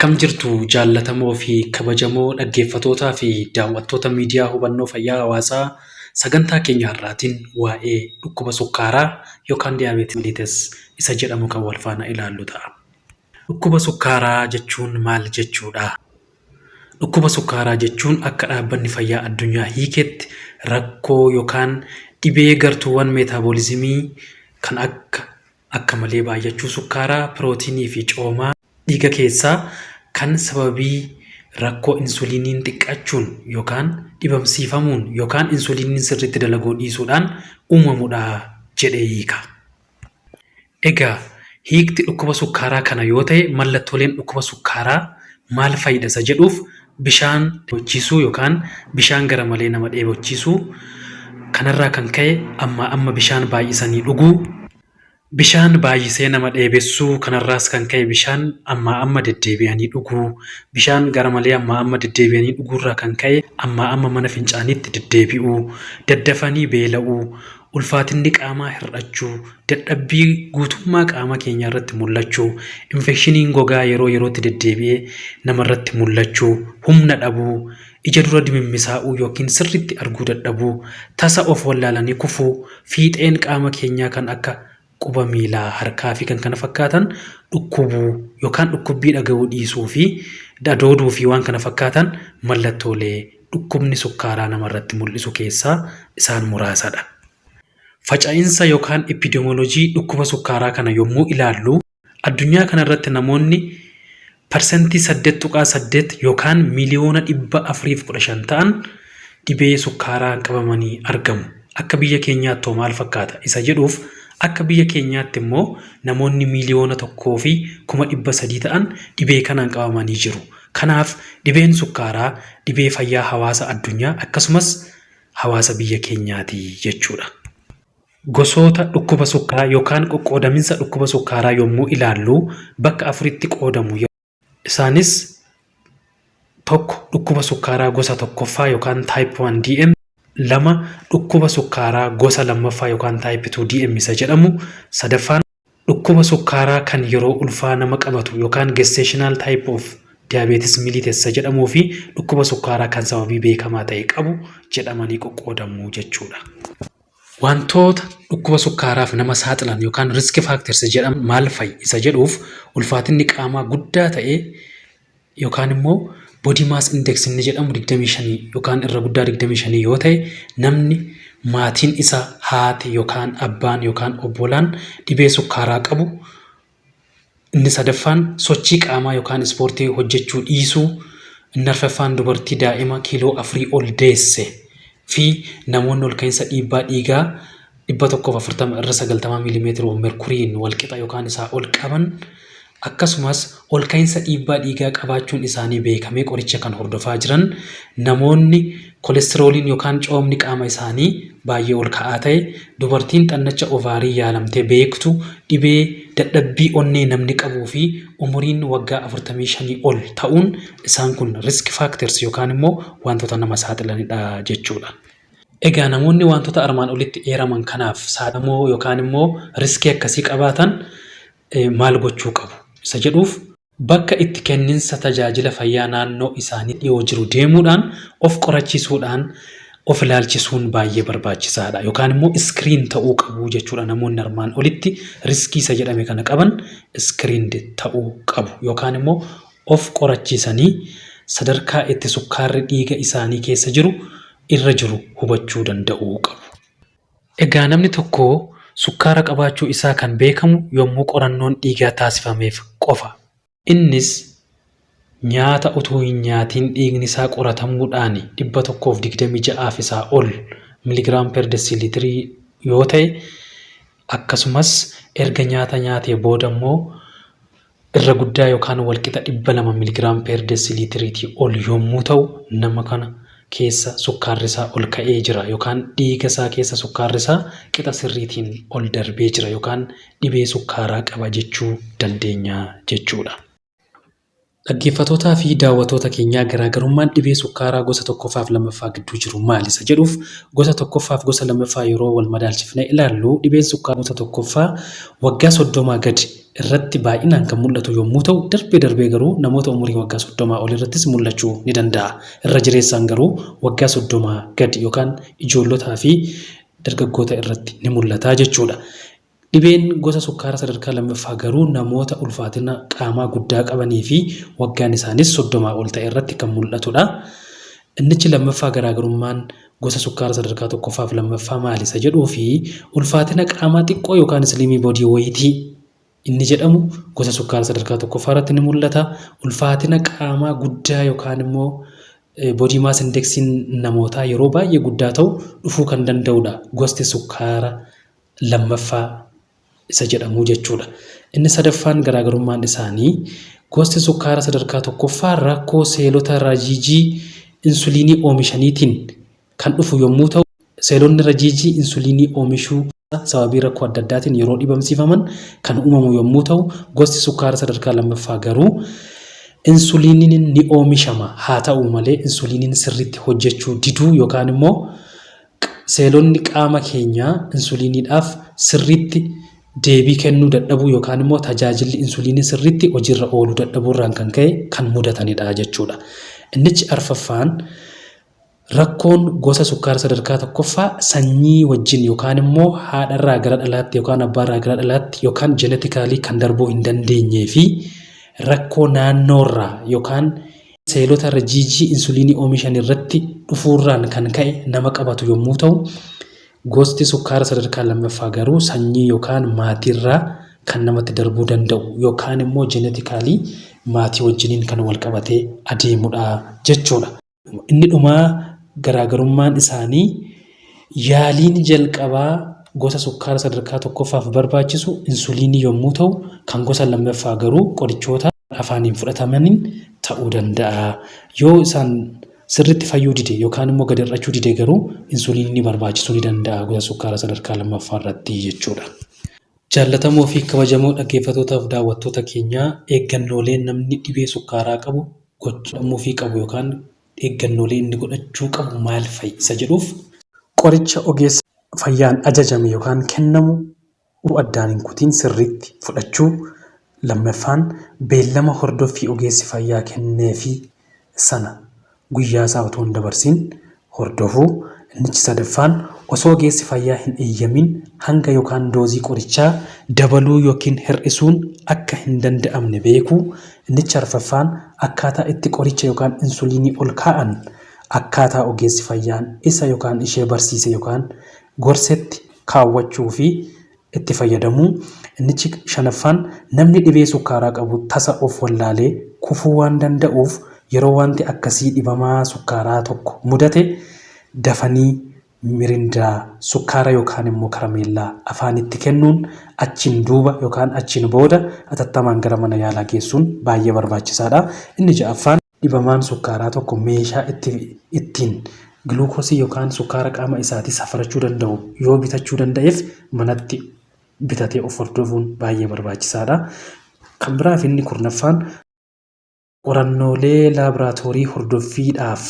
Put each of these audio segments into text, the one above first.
Akkam jirtu jaallatamoo fi kabajamoo dhaggeeffatootaa fi daawwattoota miidiyaa hubannoo fayyaa hawaasaa? Sagantaa keenya har'aatiin waa'ee dhukkuba sukkaaraa yookaan diabetes mellitus isa jedhamu kan wal faana ilaallu ta'a. Dhukkuba sukkaaraa jechuun maal jechuudha? Dhukkuba sukkaaraa jechuun akka Dhaabbanni Fayyaa Addunyaa hiiketti rakkoo yookaan dhibee gartuuwwan meetaaboolizimii kan akka akka malee baay'achuu sukkaaraa, pirootinii fi coomaa dhiiga keessaa kan sababii rakkoo insuliiniin xiqqaachuun yookaan dhibamsiifamuun yookaan insuliiniin sirriitti dalaguu dhiisuudhaan uumamudha jedhee hiika. Egaa hiikti dhukkuba sukkaaraa kana yoo ta'e, mallattooleen dhukkuba sukkaaraa maal fa'idha isa jedhuuf, bishaan dheebochiisuu yookaan bishaan gara malee nama dheebochiisuu, kanarraa kan ka'e ammaa amma bishaan baay'isanii dhuguu, bishaan baay'isee nama dheebessuu, kanarraas kan ka'e bishaan ammaa amma deddeebi'anii dhuguu, bishaan gara malee ammaa amma deddeebi'anii dhuguurraa kan ka'e ammaa amma mana fincaaniitti deddeebi'uu, daddafanii beela'uu, ulfaatinni qaamaa hir'achuu, dadhabbii guutummaa qaama keenyaa irratti mul'achuu, infekshiniin gogaa yeroo yerootti deddeebi'ee namarratti mul'achuu, humna dhabuu, ija dura dimimmisaa'uu yookiin sirriitti arguu dadhabuu, tasa of wallaalanii kufuu, fiixeen qaama keenyaa kan akka quba miilaa, harkaa fi kan kana fakkaatan dhukkubuu yookaan dhukkubbii dhaga'uu dhiisuu fi adooduu fi waan kana fakkaatan mallattoolee dhukkubni sukkaaraa namarratti mul'isu keessaa isaan muraasadha. Faca'insa yookaan epidemiology dhukkuba sukkaaraa kana yommuu ilaallu, addunyaa kanarratti namoonni parsantii 8.8 yookaan miiliyoona 415 ta'an dhibee sukkaaraan qabamanii argamu. Akka biyya keenyaatti hoo maal fakkaata isa jedhuuf, akka biyya keenyaatti immoo namoonni 1,300,000 ta'an dhibee kanaan qabamanii jiru. Kanaaf dhibeen sukkaaraa dhibee fayyaa hawaasa addunyaa akkasumas hawaasa biyya keenyaati jechuudha. Gosoota dhukkuba sukkaaraa yookaan qoqqoodaminsa dhukkuba sukkaaraa yommuu ilaallu bakka afuritti qoodamu. Isaanis tokko, dhukkuba sukkaaraa gosa tokkoffaa yookaan type 1 DM, lama, dhukkuba sukkaaraa gosa lammaffaa yookaan type 2 DM isa jedhamu, sadaffaan dhukkuba sukkaaraa kan yeroo ulfaa nama qabatu yookaan gestational type of diabetes mellitus isa jedhamuu fi dhukkuba sukkaaraa kan sababii beekamaa ta'e qabu jedhamanii qoqqoodamu jechuudha. Wantoota dhukkuba sukkaaraaf nama saaxilan yookaan risk factors jedhaman maal fa'i isa jedhuuf, ulfaatinni qaamaa guddaa ta'e yookaan immoo body mass index inni jedhamu 25 yookaan irra guddaa 25 yoo ta'e, namni maatiin isaa haati yookaan abbaan yookaan obbolaan dhibee sukkaaraa qabu, inni sadaffaan sochii qaamaa yookaan ispoortii hojjechuu dhiisuu, inni arfaffaan dubartii daa'ima kiiloo 4 ol deesse fi namoonni ol ka'iinsa dhiibbaa dhiigaa 140 irra 90 miilimeetira merkuriin walqixa yookaan isaa ol qaban, akkasumas ol ka'iinsa dhiibbaa dhiigaa qabaachuun isaanii beekamee qoricha kan hordofaa jiran, namoonni kolestirooliin yookaan coomni qaama isaanii baay'ee ol ka'aa ta'e, dubartiin xannacha ovaarii yaalamtee beektu, dhibee dadhabbii onnee namni qabuu fi umuriin waggaa 45 ol ta'uun isaan kun risk factors yookaan immoo wantoota nama saaxilanidha jechuudha. Egaa namoonni wantoota armaan olitti eeraman kanaaf saaxilamoo yookaan immoo riskii akkasii qabaatan maal gochuu qabu isa jedhuuf, bakka itti kenninsa tajaajila fayyaa naannoo isaanii dhiyoo jiru deemuudhaan of qorachiisuudhaan of ilaalchisuun baay'ee barbaachisaadha yookaan immoo screen ta'uu qabu jechuudha. Namoonni armaan olitti riskii isa jedhame kana qaban screened ta'uu qabu yookaan immoo of qorachiisanii sadarkaa itti sukkaarri dhiiga isaanii keessa jiru irra jiru hubachuu danda'uu qabu. Egaa namni tokko sukkaara qabaachuu isaa kan beekamu yommuu qorannoon dhiigaa taasifameef qofa. Innis nyaata utuu hin nyaatiin dhiigni isaa qoratamuudhaan 126 fi isaa ol miligiraam per desiilitirii yoo ta'e, akkasumas erga nyaata nyaatee booda immoo irra guddaa yookaan walqixa 200 miligiraam per desiilitiriitii ol yommuu ta'u, nama kana keessa sukkaarri isaa ol ka'ee jira yookaan dhiiga isaa keessa sukkaarri isaa qixa sirriitiin ol darbee jira yookaan dhibee sukkaaraa qaba jechuu dandeenya jechuudha. Dhaggeeffattootaa fi daawwattoota keenyaa, garaagarummaan dhibee sukkaaraa gosa tokkoffaa fi lammaffaa gidduu jiru maali isa jedhuuf, gosa tokkoffaa fi gosa lammaffaa yeroo wal madaalchifnee ilaallu, dhibeen sukkaaraa gosa tokkoffaa waggaa 30 gadi irratti baay'inaan kan mul'atu yommuu ta'u, darbee darbee garuu namoota umurii waggaa 30 ol irrattis mul'achuu ni danda'a. Irra jireessaan garuu waggaa 30 gadi yookaan ijoollotaa fi dargaggoota irratti ni mul'ata jechuudha. Dhibeen gosa sukkaara sadarkaa lammaffaa garuu namoota ulfaatina qaamaa guddaa qabanii fi waggaan isaanis 30 ol ta'e irratti kan mul'atudha. Innichi lammaffaa, garaagarummaan gosa sukkaara sadarkaa tokkoffaa fi lammaffaa maali isa jedhuu fi, ulfaatina qaamaa xiqqoo yookaan slim body weight inni jedhamu gosa sukkaara sadarkaa tokkoffaa irratti ni mul'ata. Ulfaatina qaamaa guddaa yookaan immoo body mass indexiin namootaa yeroo baay'ee guddaa ta'u dhufuu kan danda'udha gosti sukkaara lammaffaa isa jedhamu jechuudha. Inni sadaffaan, garaagarummaan isaanii gosti sukkaara sadarkaa tokkoffaa rakkoo seelota rajiijii insuliinii oomishaniitiin kan dhufu yommuu ta'u, seelonni rajiijii insuliinii oomishuu sababii rakkoo adda addaatiin yeroo dhibamsiifaman kan uumamu yommuu ta'u, gosti sukkaara sadarkaa lammaffaa garuu insuliiniin ni oomishama, haa ta'u malee insuliiniin sirriitti hojjechuu diduu yookaan immoo seelonni qaama keenyaa insuliiniidhaaf sirriitti deebii kennuu dadhabuu yookaan immoo tajaajilli insuliinii sirriitti hojiirra ooluu dadhabuurraan kan ka'e kan mudatanidha jechuudha. Innichi arfaffaan, rakkoon gosa sukkaara sadarkaa tokkoffaa sanyii wajjin yookaan immoo haadharraa gara dhalaatti yookaan abbaarraa gara dhalaatti yookaan genetically kan darbuu hin dandeenyee fi rakkoo naannoorraa yookaan seelota rajiijii insuliinii oomishan irratti dhufuurraan kan ka'e nama qabatu yommuu ta'u, gosti sukkaara sadarkaa lammaffaa garuu sanyii yookaan maatiirraa kan namatti darbuu danda'u yookaan immoo genetically maatii wajjiniin kan wal qabatee adeemudha jechuudha. Inni dhumaa, garaagarummaan isaanii yaaliin jalqabaa gosa sukkaara sadarkaa tokkoffaaf barbaachisu insuliinii yommuu ta'u, kan gosa lammaffaa garuu qorichoota afaaniin fudhatamaniin ta'uu danda'a. Yoo isaan sirriitti fayyuu dide yookaan immoo gadi hir'achuu dide garuu insuliinii barbaachisuu ni danda'a gosa sukkaara sadarkaa lammaffaa irratti jechuudha. Jaallatamoo fi kabajamoo dhaggeeffattootaaf daawwattoota keenyaa, eeggannoolee namni dhibee sukkaaraa qabu gochamuufii qabu yookaan eeggannoolee inni godhachuu qabu maal fa'i isa jedhuuf, qoricha ogeessa fayyaan ajajame yookaan kennamu addaan hin kutiin sirriitti fudhachuu, lammaffaan beellama hordoffii ogeessi fayyaa kenneefii sana guyyaa isaa otoo hin dabarsin hordofuu, innichi sadaffaan osoo ogeessi fayyaa hin eeyyamin hanga yookaan doozii qorichaa dabaluu yookiin hir'isuun akka hin danda'amne beekuu, innichi arfaffaan akkaataa itti qoricha yookaan insuliinii ol kaa'an akkaataa ogeessi fayyaan isa yookaan ishee barsiise yookaan gorsetti kaawwachuu fi itti fayyadamuu, innichi shanaffaan namni dhibee sukkaaraa qabu tasa of wallaalee kufuu waan danda'uuf yeroo wanti akkasii dhibamaa sukkaaraa tokko mudate dafanii mirindaa, sukkaara yookaan immoo karameellaa afaanitti kennuun achiin duuba yookaan achiin booda atattamaan gara mana yaalaa geessuun baay'ee barbaachisaadha. Inni ja'affaan, dhibamaan sukkaaraa tokko meeshaa ittiin giluukoosii yookaan sukkaara qaama isaatii safarachuu danda'u yoo bitachuu danda'eef manatti bitatee of hordofuun baay'ee barbaachisaadha. Kan biraaf inni 10ffaan, qorannoolee laaboraatoorii hordoffiidhaaf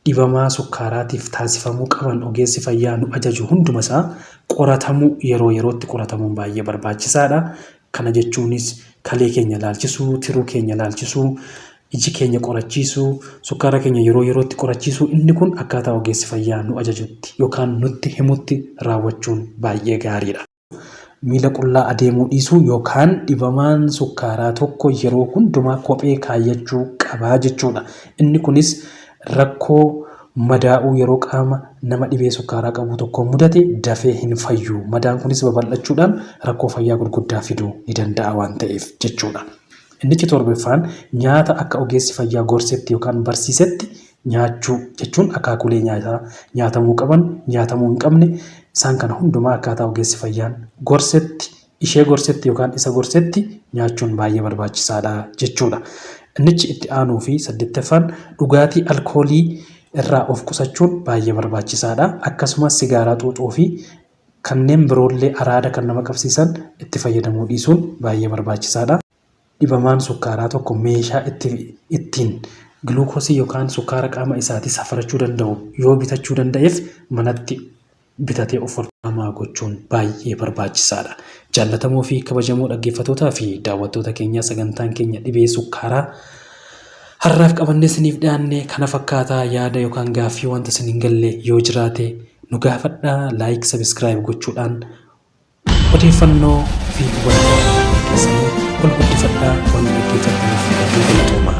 dhibamaa sukkaaraatiif taasifamuu qaban ogeessi fayyaa nu ajaju hundumasaa qoratamuu, yeroo yerootti qoratamuun baay'ee barbaachisaadha. Kana jechuunis kalee keenya laalchisuu, tiruu keenya laalchisuu, iji keenya qorachiisuu, sukkaara keenya yeroo yerootti qorachiisuu, inni kun akkaataa ogeessi fayyaa nu ajajutti yookaan nutti himutti raawwachuun baay'ee gaariidha. Miila qullaa adeemuu dhiisuu yookaan dhibamaan sukkaaraa tokko yeroo hundumaa kophee kaayyachuu qabaa jechuudha. Inni kunis rakkoo madaa'uu yeroo qaama nama dhibee sukkaaraa qabu tokko mudate dafee hin fayyu. Madaan kunis babal'achuudhaan rakkoo fayyaa gurguddaa fiduu ni danda'a waan ta'eef jechuudha. Innichi torbaffaan, nyaata akka ogeessi fayyaa gorsetti yookaan barsiisetti nyaachuu jechuun akaakulee nyaataa nyaatamuu qaban, nyaatamuu hin qabne, isaan kana hundumaa akkaataa ogeessi fayyaan gorsetti, ishee gorsetti yookaan isa gorsetti nyaachuun baay'ee barbaachisaadha jechuudha. Innichi itti aanuu fi saddeettaffaan, dhugaatii alkoolii irraa of qusachuun baay'ee barbaachisaadha. Akkasumas sigaaraa xuuxuu fi kanneen biroollee araada kan nama qabsiisan itti fayyadamuu dhiisuun baay'ee barbaachisaadha. Dhibamaan sukkaaraa tokko meeshaa ittiin giluukoosii yookaan sukkaara qaama isaatii safarachuu danda'u yoo bitachuu danda'eef manatti bitatee of hordofamaa gochuun baay'ee barbaachisaadha. Jaallatamoo fi kabajamoo dhaggeeffattootaa fi daawwattoota keenyaa, sagantaan keenya dhibee sukkaaraa har'aaf qabannee isiniif dhiyaanne kana fakkaataa. Yaada yookaan gaaffii wanta isin hin galle yoo jiraate nu gaafadhaa. Like, subscribe gochuudhaan odeeffannoo fi hubannoo keessanii ol guddifadhaa. Waan dhaggeeffattaniif hedduu galatoomaa.